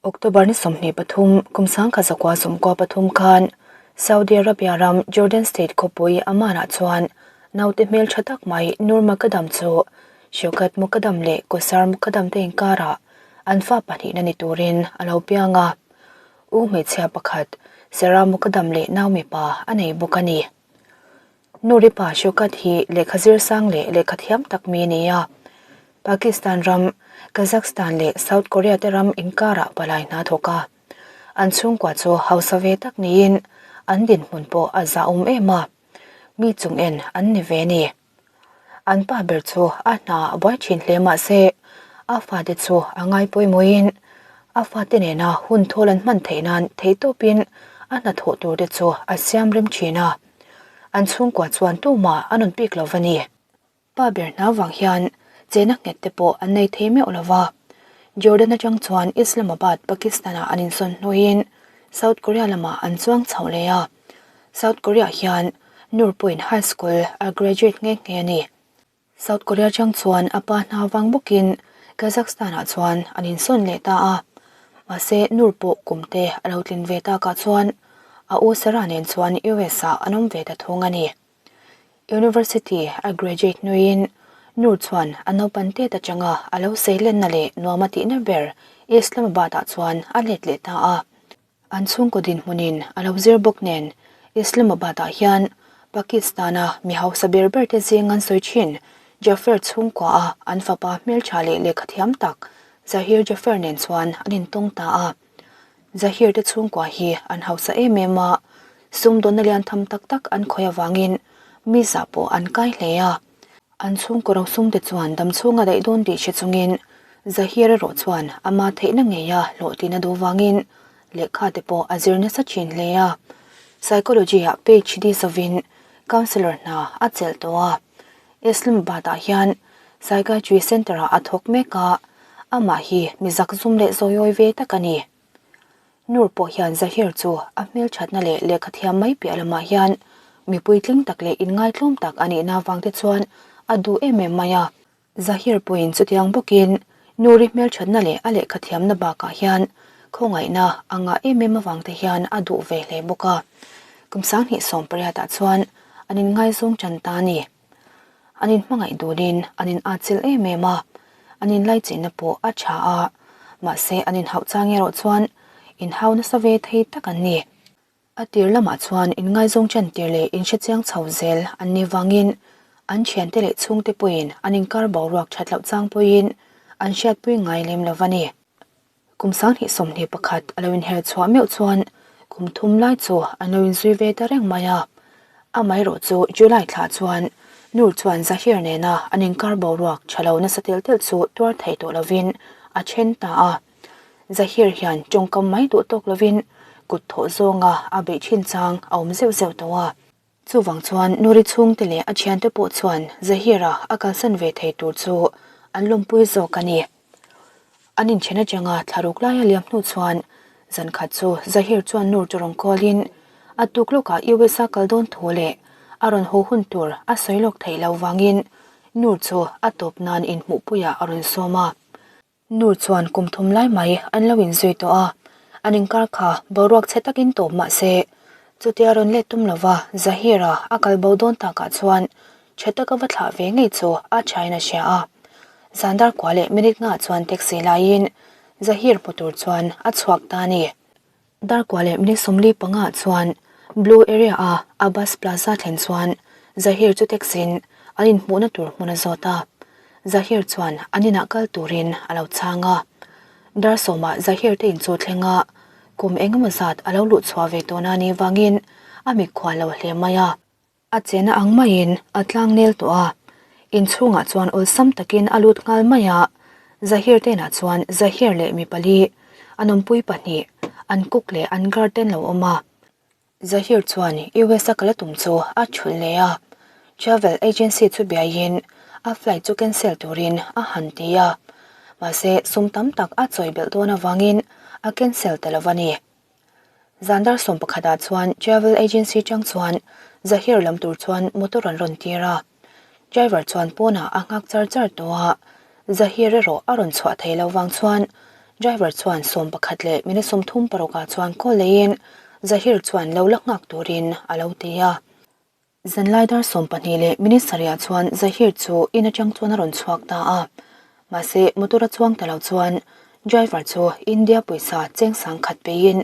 October ni 23 kum 1993 khan Saudi Arabia ram Jordan State khawpui Amman-ah chuan naute hmeltha tak mai Noor Mukadam chu Shaukat Mukadam leh Kosar Mukadam te inkarah an fa pahnihna ni turin a lo piang a. U hmeichhia pakhat Sarah Mukadam leh nau mipa a nei bawk a ni. Noor-i pa Shaukat hi lehkha zir sang leh lehkha thiam tak mi a ni a. Pakistan ram, Kazakhstan leh South Korea te ram inkarah palai hna thawk a. An chhungkua chu hausa ve tak niin an dinhmun pawh a zahawm em a. Mi chung en an ni ve a ni. An pa ber chu a hna a buai thin hle mahse a fate chu a ngai pawimawhin a fate nena hun thawl an hman theih nan theihtawpin a hnathawh tur te chu a siam rem thin a. An chhungkua chuan tumah an rawn pik lo va ni. Pa ber hna vang hian chena nghet te pawh an nei thei meuh lo va. Jordan atang chuan Islamabad, Pakistan-ah an insawn hnuin South Korea lamah an chuang chho leh a. South Korea hian Nur pawhin high school a graduate nghe nghe a ni. South Korea atang chuan a pa hna vang bawkin Kazakhstan-ah chuan an insawn leh ta a. Mahse Nur pawh kum te a lo tlin ve takah chuan a u Sarah nen chuan US-ah an awm ve ta thung a ni. University a graduate hnuin Nur chuan a naupan tet atanga a lo seilenna leh nuam a tihna ber Islamabad-ah chuan a let leh ta a. An chhungkaw dinhmunin a lo zir bawk nen Islamabad-ah hian Pakistan-a mi hausa ber ber te zing an sawi thin Jaffer chhungkua-a an fapa hmeltha leh lehkha thiam tak Zahir Jaffer nen chuan an intawng ta a. Zahir te chhungkua hi an hausa em em a, sumdawnna lian tham tak tak an khawih avangin mi zah pawh an kai hle a. An chhungkaw rosum te chuan dam chhunga daih dawn tih hre chungin Zahir erawh chuan ama theihna ngeia hlawhtlin a duh vangin lehkha te pawh a zir nasa thin hle a. Psychology-ah PhD zovin Counsellor hna a chelh tawh a. Islamabad-ah hian Psychiatry Centre-ah a thawk mek a, amah hi mi zakzum leh zawiawi ve tak a ni. Nur pawh hian Zahir chu a hmelthatna leh lehkha thiam mai piah lamah hian mipui tling tak leh inngaitlawm tak a nihna avang te chuan a duh em em mai a. Zahir pawhin chutiang bawkin Nuri hmelthatna leh a lehkha thiamna bakah hian khawngaihna a ngah em em avang te hian a duh ve hle bawk a. Kum 2018 ah chuan an inngaizawng tan ta a ni. An inhmangaih dunin an in atchilh em em a, an inlaichinna pawh a tha a, mahse an inhauh chang erawh chuan inhau nasa ve thei tak an ni. A tir lamah chuan inngaizawng chantir leh inhrechiang chho zel an nih vangin an thiante leh chhungte pawhin an inkar boruak that loh chang pawhin an hriatpui ngai lem lo va ni. Kum 2021 a lo inher chhuah meuh chuan kum thum lai chu an lo inzui ve ta reng mai a. Amaherawh chu July thlah chuan Nur chuan Zahir nena an inkar boruak tha lo nasa telh telh chu tuar thei tawh lovin a then ta a. Zahir hian tawngkam mai duh tawk lovin kut thawh zawnga a beih thin chang a awm zeuh zeuh tawh a. Chuvang chuan Nuri chhungte leh a thiante pawh chuan Zahira a kalsan ve thei tur chu an lawmpui zawk a ni. An inthen atanga thlaruk laia liam hnu chuan zan khat chu Zahir chuan Nur chu rawn call in a tuk lawkah US a kal dawn thu leh a rawn haw hun tur a sawi lawk theih loh vangin Nur chu a tawp nan inhmuhpuiah a rawn sawm a. Nur chuan kum thum lai mai an lo inzui tawh a, an inkar kha boruak chhe takin tawp mah se, chutia rawn let tum lova Zahira a kal bo dawn takah chuan chhe taka va thlah ve ngei chu a thain a hria a. Zan dar kua leh minute ngah chuan taxi laiin Zahir hmu tur chuan a chhuak ta a ni. Dar kua leh minute 45 chuan Blue Area a Abbas Plaza thlen chuan Zahir chu taxi-in an inhmuhna tur hmun a zawt a. Zahir chuan an inah kal turin a lo chhang a. Dar sawmah Zahir te in chu thleng a, kum engemaw zat a lo luh chhuah ve tawhna a nih vangin a mikhual lo hle mai a. A chena ang maiin a tlang nel tawh a, inchhungah chuan awlsam takin a lut nghal mai a, Zahir tenah chuan Zahir leh mi pali, an awmpui pahnih, an cook leh an guard ten lo awm a. Zahir chuan US a kal a tum chu a thulh leh a, travel agency chu biaiin a flight chu cancel turin a han ti a, mahse sum tam tak a chawi belh dawn avangin a cancel ta lo a ni. Zan dar 11 ah chuan travel agency tang chuan Zahir lam tur chuan motor an rawn tir a. Driver chuan pawnah a nghak char char tawh a, Zahir erawh a rawn chhuah thei lo vang chuan Driver chuan 11 leh minute 36 ah chuan call leiin Zahir chuan lo la nghak turin a lo ti a. Zanlai dar 12 leh minute sarih ah chuan Zahir chu in atang chuan a rawn chhuak ta a. Mahse, motor a chuang ta lo chuan driver chu India pawisa cheng 10,000 peiin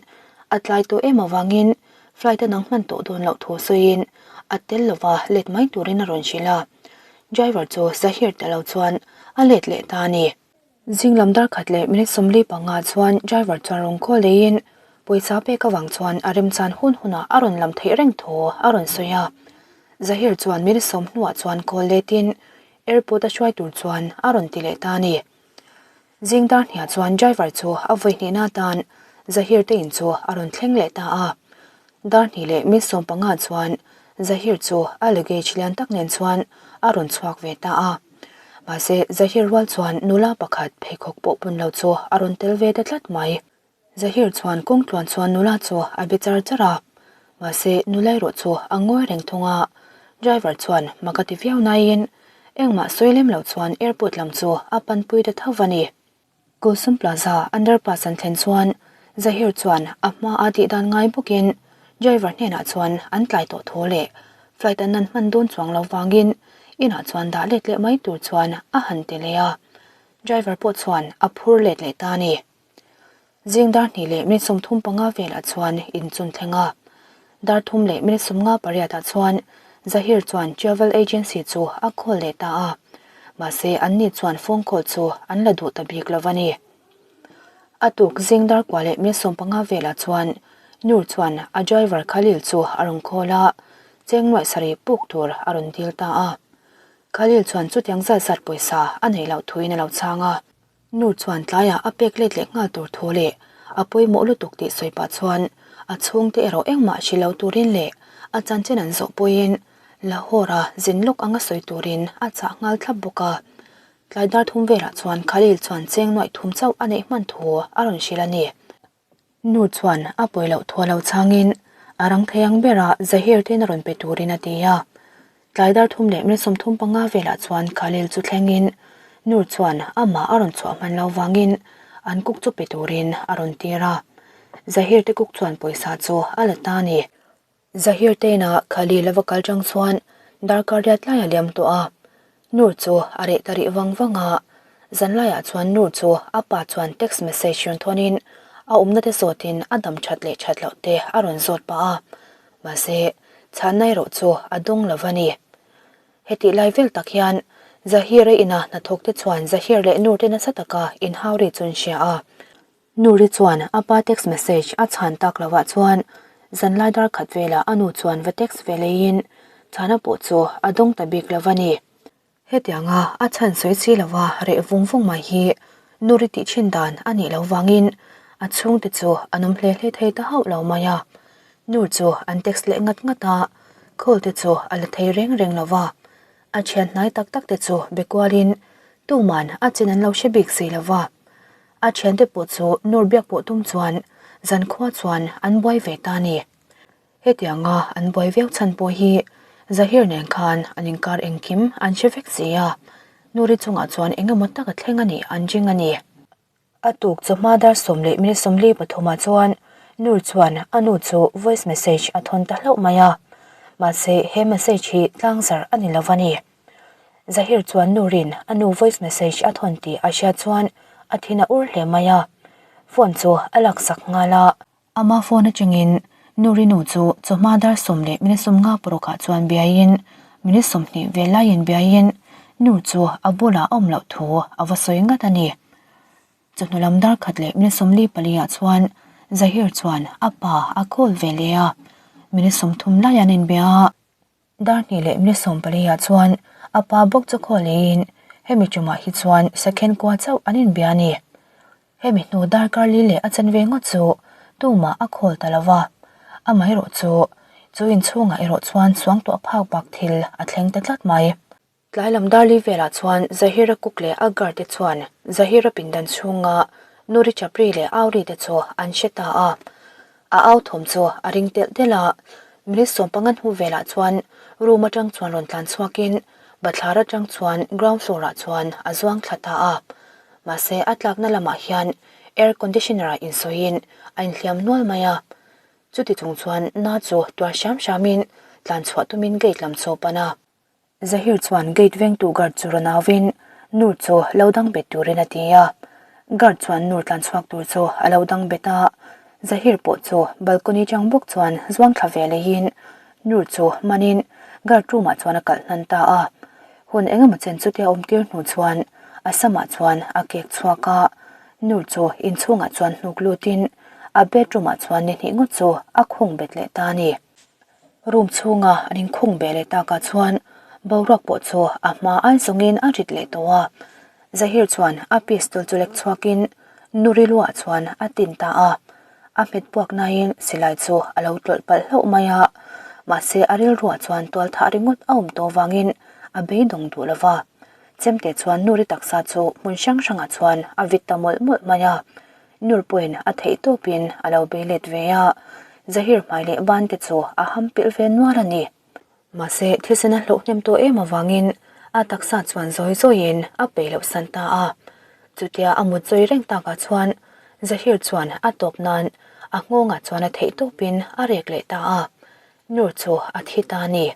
a tlai tawh em avangin flight a nang hman tawh dawn loh thu sawiin a tel lova let mai turin a rawn hrilh a. Driver chu Zahir ta lo chuan a let leh ta a ni. Zing lam dar khat leh minute 45 chuan driver chuan rawn call leiin pawisa pek avang chuan a remchan hun hunah a rawn lam theih reng thu a rawn sawi a. Zahir chuan minute sawm hnuah chuan call letin airport a hruai tur chuan a rawn ti leh ta a ni. Zing dar hniah chuan driver chu a vawi hnihna atan Zahir te in chu a rawn thleng leh ta a. Dar hnih leh minute 15 chuan Zahir chu a luggage lian tak nen chuan a rawn chhuak ve ta a. Mahse, Zahir rual chuan nula pakhat pheikhawk pawh pun lo chu a rawn tel ve ta tlat mai. Zahir chuan kawng tluan chuan nula chu a be char char a. Mahse, nula erawh chu a ngawi reng thung a. Driver chuan mak a ti viau naiin engmah sawi lem lo chuan airport lam chu a panpui ta tho va ni. Kulsum Plaza underpass an thlen chuan Zahir chuan a hma a tih dan ngai bawkin driver hnenah chuan an tlai tawh thu leh flight an nan hman dawn chuang lo vangin inah chuan dah let leh mai tur chuan a han ti leh a, driver pawh chuan a phur let leh ta a ni. Zing dar hnih leh minute 35 velah chuan in chun thleng a, dar thum leh minute 58 ah chuan Zahir chuan travel agency chu a call leh ta a. Mahse, anni chuan phone call chu an la duh ta bik lo a ni. A tuk zing dar kua leh minute 15 velah chuan Noor chuan a driver Khalil chu a rawn call a, cheng nuaih sarih puk tur a rawn dil ta a. Khalil chuan chutiang zat zat pawisa a neih loh thuin a lo chhang a. Noor chuan tlaiah a pek let leh nghal tur thu leh a pawimawh lutuk tih sawi pah chuan a chhungte erawh engmah hrilh lo turin leh a chanchin an zawh pawhin Lahore-a zin lawk anga sawi turin a chah nghal thlap bawk a. Tlai dar thum velah chuan Khalil chuan cheng nuaih thum chauh a neih hman thu a rawn hrilh a ni. Nu chuan a pawi loh thu a lo chhangin a rang thei ang bera Zahir ten a rawn pe turin a ti a. Tlai dar thum leh minute 35 velah chuan Khalil chu thlengin Nur chuan amah a rawn chhuah hman lo vangin an cook chu pe turin a rawn tir a. Zahir te cook chuan pawisa chu a la ta a ni. Zahir tena Khalil a va kal chang chuan darkar riat lai a liam tawh a, Nur chu a reh ta rih vang vang a. Zanlaiah chuan Nur chu a pa chuan text message rawn thawnin a awmna te zawtin a dam that leh that loh te a rawn zawt pah a, mahse chhanna erawh chu a dawng lo va ni. Hetih lai vel tak hian Zahir-a ina hnathawk te chuan Zahir leh Nur te nasa taka inhau ri chu an hria a. Nuri chuan a pa text message a chhan tak lovah chuan zanlai dar khat velah a nu chuan va text ve leiin chhana pawh chu a dawng ta bik lo a ni. Hetianga a chhan sawi si lova reh vung vung mai hi Nuri tih thin dan a nih loh vangin a chhungte chu an awm hle hle thei ta hauh lo mai a. Nur chu an text leh ngat ngat a, call te chu a la thei reng reng lo va. A thian hnai tak tak te chu be kualin tuman a chin an lo hre bik si lo va. A thiante pawh chu Nur biak pawh tum chuan zankhua chuan an buai ve ta a ni. Hetianga an buai viau chhan pawh hi Zahir nen khan an inkar engkim an hre vek si a, Nuri chungah chuan eng emaw tak a thleng a nih an ring a ni. A tuk chawhma dar sawm leh minute 43 ah chuan Nur chuan a nu chu voice message a thawn ta hlauh mai a, mahse he message hi tlangzar a ni lo va ni. Zahir chuan Nurin a nu voice message a thawn tih a hriat chuan a thin a ur hle mai a, phone chu a laksak nghal a. Ama phone atangin Nuri nu chu chawhma dar sawm leh minute 50 parukah chuan biaiin minute 20 vel laiin biaiin Nur chu a bulah a awm loh thu a va sawi ngat a ni. Chawhnu lam dar khat leh minute 44 ah chuan Zahir chuan a pa a call ve leh a, minute 30 lai an inbia a. Dar hnih leh minute 14 ah chuan a pa bawk chu khaw leiin hemi tumah hi chuan sakhen kua chauh an inbia a ni. Hemi hnu darkar li leh a chen ve ngawt chu tumah a khawl ta lo va, amaherawh chu chu inchhungah erawh chuan suangtuah phak bak thil a thleng ta tlat mai. Tlai lam dar li velah chuan Zahira cook leh a guard te chuan Zahira pindan chhunga Nuri Chapri leh Auri te chu an hre ta a. A au thawm chu a ring telh telh a, minute 15 hnu velah chuan room atang chuan rawn tlan chhuakin bathlar atang chuan ground floor ah chuan a zuang thla ta a. Mahse a tlakna lamah hian air conditioner-ah insawiin a inhliam nual mai a. Chuti chung chuan na chu tuar hram hramin tlan chhuah tumin gate lam chu a pan a. Zahir chuan gate vengtu guard chu rawn auvin Noor chu lo dang bet turin a ti a. Guard chuan Noor tlan chhuak tur chu a lo dang bet a. Zahir pawh chu balcony chang bawk chuan zuang thla ve leiin Noor chu manin guard room ah chuan a kalh hnan ta a. Hun engemaw chen chutia awm tir hnu chuan a samah chuan a kek chhuak a. Noor chu inchhungah chuan hnuk lutin a bedroom ah chuan ni hnih ngawt chu a khung bet leh ta a ni. Room chhunga an inkhung beh leh takah chuan boruak pawh chu a hma ai zawngin a rit leh tawh a. Zahir chuan a pistol chu lek chhuakin Nuri luah chuan a tin ta a. A hmet puak nain silai chu a lo tlawlh palh hlauh mai a, mahse a rilruah chuan tualthah ringawt a awm tawh vangin a beidawng duh lo va. Chemte chuan Nuri taksa chu hmun hrang hrangah chuan a vit ta mawlh mawlh mai a. Nur pawhin a theih tawpin a lo bei let ve a, Zahir hmai leh ban te chu a ham pilh ve nual a ni. Mahse, thisen a hlauh hnem tawh em avangin a taksa chuan zawi zawiin a peih loh san ta a. Chutia a mut zawi reng takah chuan Zahir chuan a tawp nan a nghawngah chuan a theih tawpin a rek leh ta a, Nur chu a thi ta a ni.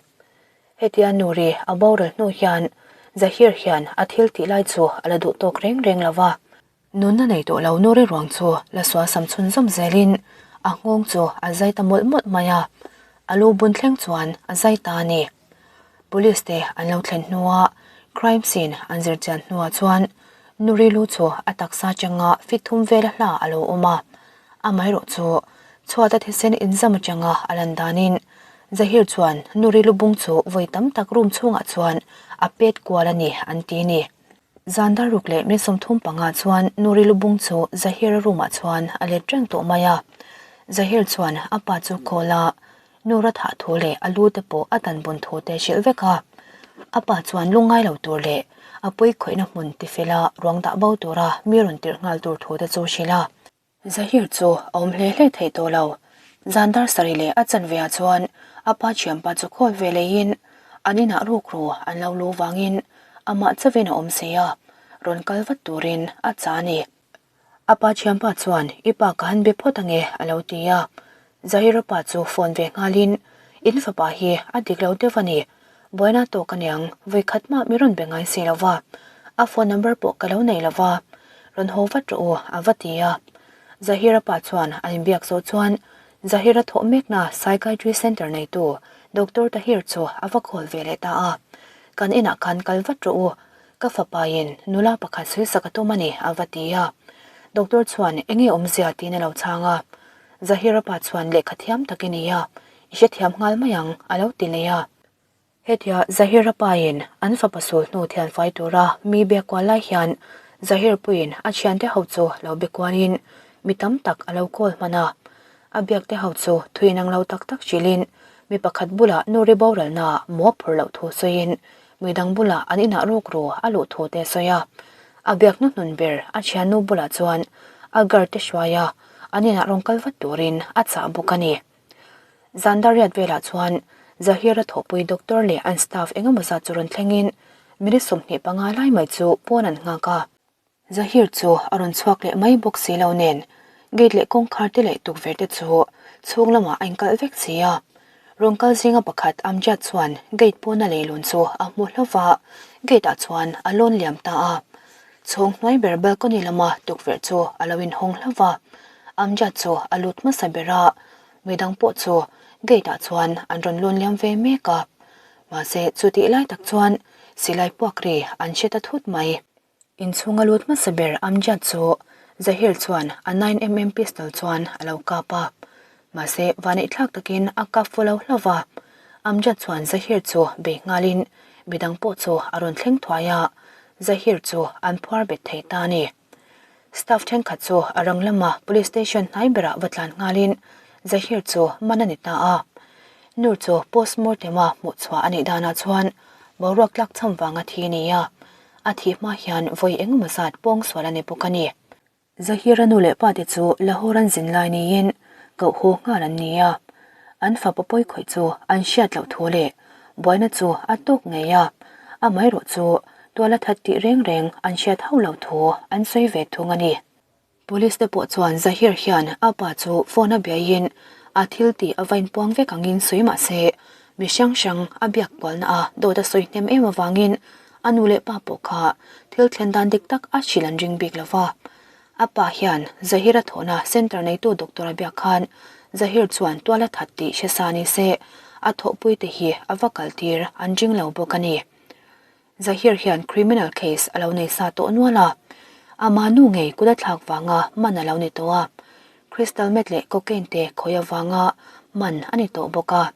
Hetia Nuri a boral hnu hian Zahir hian a thil tih lai chu a la duh tawk reng reng lo va. Nunna nei tawh lo Nuri ruang chu la sual sam chhunzawm zelin a nghawng chu a zai ta mawlh mawlh mai a, a lu bun thleng chuan a zai ta a ni. Police te an lo thlen hnua crime scene an zir chian hnuah chuan Nuri lu chu a taksa changa fit thum vela hla a lo awm a, amaherawh chu chhuata thisen inzam atanga a lan danin Zahir chuan Nuri lu bung chu vawi tam tak room chhungah chuan a pet kual a ni an ti a ni. Zan dar ruk leh mi 35 chuan Nuri lubung chu Zahira room ah chuan a let reng tawh mai a. Zahir chuan a pa chu call a, Nura thah thu leh a lu te pawh a dan bun thu te hrilh vek a. A pa chuan lungngai lo tur leh a pawi khawihna hmun tifela ruang dah bo tura mi rawn tirh nghal tur thu te chu hrilh a. Zahir chu a awm hle hle thei tawh lo. Zan dar sarih leh a chanve ah chuan a pa thianpa chu khawl ve leiin an inah rukru an lo lu vangin amah chauhin a awm si a, rawn kal vat turin a chah a ni. A pa thianpa chuan i pa ka han be phawt ange a lo ti a. Zahira pa chu phone ve nghalin in fapa hi a dik lo deuh a ni, buaina tawk aniang vawikhat mah mi rawn be ngai si lo va, a phone number pawh ka lo nei lo va, rawn haw vat rawh u a va ti a. Zahira pa chuan an inbiak zawh chuan Zahira thawh mekna Psychiatry Centre neitu Doctor Tahir chu a va call ve leh ta a, Kan inah khan kal vat rawh u, ka fapain nula pakhat sawisak a tum a ni a va ti a. Doctor chuan enge awmzia tiin a lo chhang a. Zahira pa chuan lehkha thiam tak i ni a, i hrethiam nghal mai ang a lo ti leh a. Hetia Zahira pain an fapa sul hnu thianfai tura mi biak kual lai hian Zahir puiin a thiante ho chu lo be kualin mi tam tak a lo call hman a. A biakte ho chu thui inang lo tak tak hrilhin mi pakhat bulah Nuri boralna maw phur loh thu sawiin mi dang bulah an inah rukru a luh thu te a sawi a. A biak hnuhnun ber a thiannu bulah chuan a guard te hruai a, an inah rawn kal vat turin a chah bawk a ni. Zan dariat velah chuan Zahira thawhpui doctor leh an staff engemaw zat chu rawn thlengin minute 25 lai mai chu pawn an nghak a. Zahir chu a rawn chhuak leh mai bawk si lo nen gate leh kawngkhar te leh tukverh te chu chhung lamah a inkalh vek si a. Rawn kal zinga pakhat Amjad chuan gate pawna leilun chu a hmu hlauh va, gate ah chuan a lawn liam ta a. Chhawng hnuai ber balcony lama tukverh chu a lo inhawng hlauh va, Amjad chu a lut hmasa ber a, midang pawh chu gate ah chuan an rawn lawn liam ve mek a. Mahse chutih lai tak chuan silai puak ri an hre ta thut mai. Inchhung a lut hmasa ber Amjad chu Zahir chuan a 9mm pistol chuan a lo kap a, mahse vaneihthlak takin a kap fu lo hlauh va. Amjad chuan Zahir chu bei nghalin midang pawh chu a rawn thleng thuai a, Zahir chu an phuar bet thei ta a ni. Staff thenkhat chu a rang lama police station hnai berah va tlan nghalin Zahir chu man a ni ta a. Nur chu postmortem a hmuh chhuah a nih danah chuan boruak tlak cham vanga thi a ni a, a thih hma hian vawi engemaw zat pawng sual a ni bawk a ni. Zahira nu leh pate chu Lahore an zin lai niin koh haw nghal an ni a. An fapa pawi khawih chu an hriat loh thu leh buaina chu a tawk ngei a, amaherawh chu tuala that tih reng reng an hriat hauh loh thu an sawi ve thung a ni. Police te pawh chuan Zahir hian a pa chu phone a biaiin a thil tih a va inpuang vek angin sawi mah se, mi hrang hrang a biak kualna a dawt a sawi hnem em avangin a nu leh pa pawh kha thil thlen dan dik tak a hrilh an ring bik lo va. A pa hian Zahir a thawhna centre neitu doctor a biak khan Zahir chuan tual a that tih hre sa ni se a thawhpui te hi a va kal tir an ring lo bawk a ni. Zahir hian criminal case a lo nei sa tawh nual a, ama nu ngei kut a thlak vanga man a lo ni tawh a, crystal meth leh cocaine te khawi avanga man a ni tawh bawk a.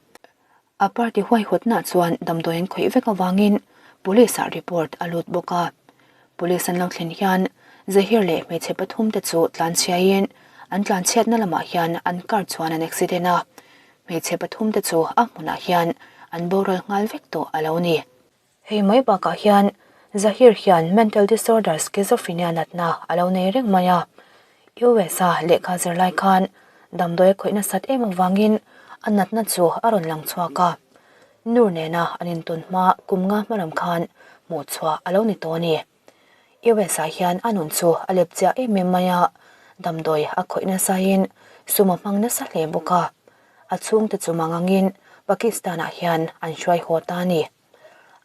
A party huaihawtna chuan damdawi an khawih vek avangin police ah report a lut bawk a. Police an lo thlen hian Zahir leh hmeichhe pathum te chu tlanchhiaiin an tlanchhiatna lamah hian an car chuan an accident a, hmeichhe pathum te chu a hmunah hian an boral nghal vek tawh a lo ni. Hei mai bakah hian Zahir hian mental disorder schizophrenia natna a lo nei reng mai a. US a lehkha zir lai khan damdawi a khawih nasat em avangin a natna chu a rawn lang chhuak a. Nur nena an intawn hma kum nga hmalam khan hmuhchhuah a lo ni tawh a ni. US ah hian a nun chu a lep chiah em em mai a, damdawi a khawih nasain sum a hmang nasa hle bawk a. A chhungte chu mangangin Pakistan ah hian an hruai haw ta a ni.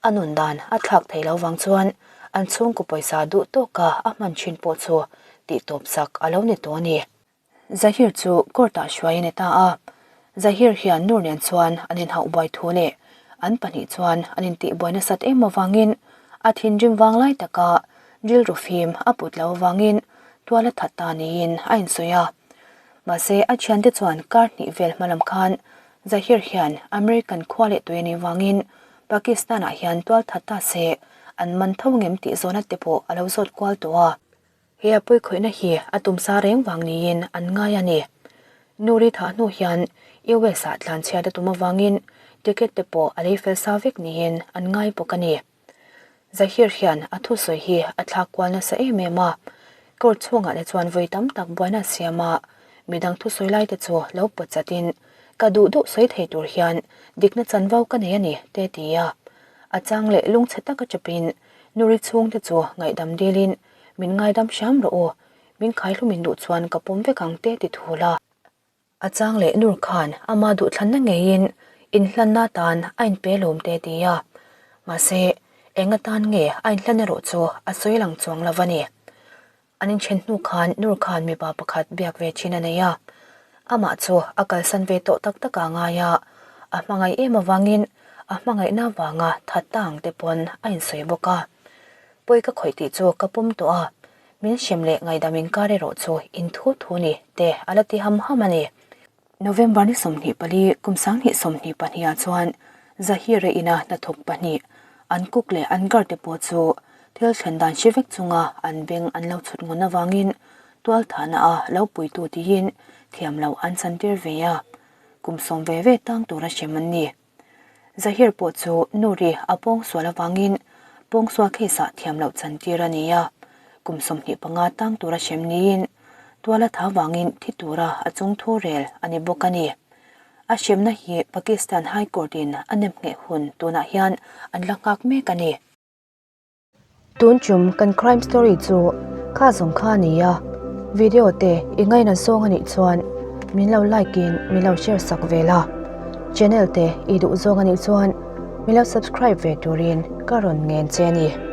A nun dan a thlak thei lo vang chuan an chhungkaw pawisa duh tawka a hman thin pawh chu tihtawp sak a lo ni tawh a ni. Zahir chu court ah hruai a ni ta a, Zahir hian Nur nen chuan an inhauh buai thu leh an pahnih chuan an intihbuai nasat em avangin a thinrim vang lai taka rilru fim a put lo avangin tual a that ta niin a insawi a. Mahse a thiante chuan kar hnih vel hmalam khan Zahir hian American khua leh tui a nih vangin Pakistan ah hian tual that ta se an man tho ngem tih zawhna te pawh a lo zawt kual tawh a. He a pawikhawihna hi a tumsa reng vang niin an ngai a ni. Nuri thah hnu hian US ah tlanchhiat a tum avangin ticket te pawh a lei fel sa vek niin an ngai bawk a ni. Zahir hian a thusawi hi a thlak kual nasa em em a, court chhungah te chuan vawi tam tak buaina a siam a, midang thusawi lai te chu lo pawt chatin ka duh duh sawi thei tur hian dikna chanvo ka nei a ni te ti a, a chang leh lungchhe taka chawpin Nuri chhungte chu ngaihdam dilin min ngaidam hram rawh u, min khaihlum in duh chuan ka pawm vek ang te ti thul a. A chang leh Nur khan ama duhthlanna ngeiin inhlanna atan a inpe lawm te ti a, mahse eng atan nge a inhlan erawh chu a sawi lang chuang lo a ni. An inthen hnu khan Nur khan mipa pakhat biak ve thin a nei a, amah chu a kalsan ve tawh tak tak a ngai a, a hmangaih em avangin a hmangaihna vanga that ta ang te pawn a insawi bawk a. Pawi ka khawih tih chu ka pawm tawh a, Min hrem leh ngaidam inkar erawh chu in thu thu ni te a la ti ham ham a ni. November ni 24 kum 2022 ah chuan Zahira ina hnathawk pahnih an cook leh an guard te pawh chu thil thlen dan hre vek chunga an beng an lo chhut ngawn avangin tualthahna a lo puitu tiin thiam loh an chantir ve a, kum sawm ve ve tang tura hrem an ni. Zahir pawh chu Nuri a pawngsual avangin pawngsual case ah thiam loh chantir a ni a, kum 25 tang tura hrem niin tuala tha vangin thi tura a chungthu rel a ni bawk a ni. A hremna hi Pakistan High Court in a nemngheh hun tunah hian an la nghak mek a ni. Tun tum kan crime story chu kha zawng kha a ni a, video te i ngaina zawng a nih chuan min lo like in min lo share sak ve la, channel te i duh zawng a nih chuan min lo subscribe ve turin ka rawn ngen che a ni.